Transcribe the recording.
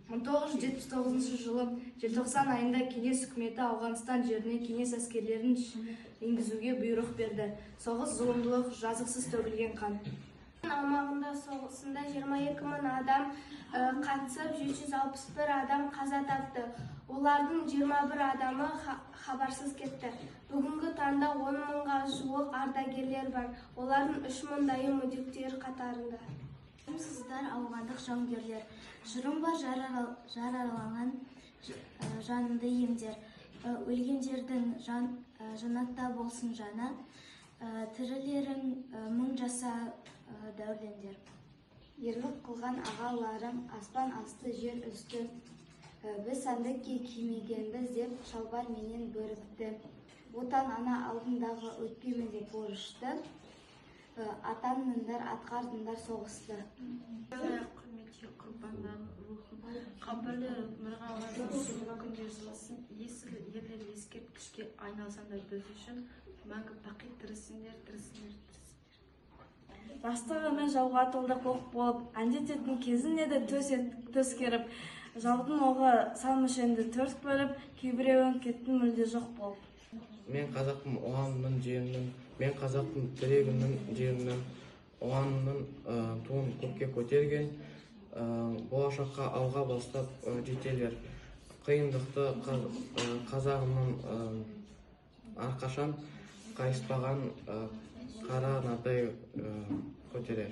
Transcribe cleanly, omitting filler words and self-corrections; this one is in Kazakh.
1979 жылы желтоқсан айында Кеңес үкіметі Ауғанстан жеріне кеңес әскерлерін енгізуге бұйрық берді. Соғыс, зұлымдық, жазықсыз төгілген қан. Аумағында соғысында 22 мың адам қатысып, 761 адам қаза тапты. Олардың 21 адамы хабарсыз кетті. Бүгінгі таңда 10 мыңға жуық ардагерлер бар. Олардың 3 мыңдайы мүгедектер қатарында. Сіздер, ауғандық жауынгерлер, жырым бар жараланған жанымды емдер. Өлгендердің жаннатта болсын жаны, тірілерің мың жаса дәулендер. Ерлік қылған ағаларым, аспан асты, жер үсті, біз сәндікке кимегенбіз деп шалбар менен бөрікті. Отан ана алдындағы өтпеймін деп борышты, атандыңдар, атқардыңдар соғысты. Құрметке құрбандардың рухын, қабірлері нұрға орансын, күнде жылысын, есіл ерлер ескерткішке айналсаңдар біз үшін мәңгі бақи тірісіңдер, тірісіңдер, тірісіңдер. Жастығымен жауға атылды оқ болып, әндететін кезін еді төс керіп, жаудың оғы сан мүшеңді төрт бөліп, кейбіреуің кеттің мүлде жоқ болып. Мен қазақпын, ұланмын жерімнің, мен қазақпын, тірегімнің жерімнің, ұланның туын көкке көтерген, болашаққа алға бастап жетелер. Қиындықты қазағымның әрқашан қайыспаған қара нардай көтерер.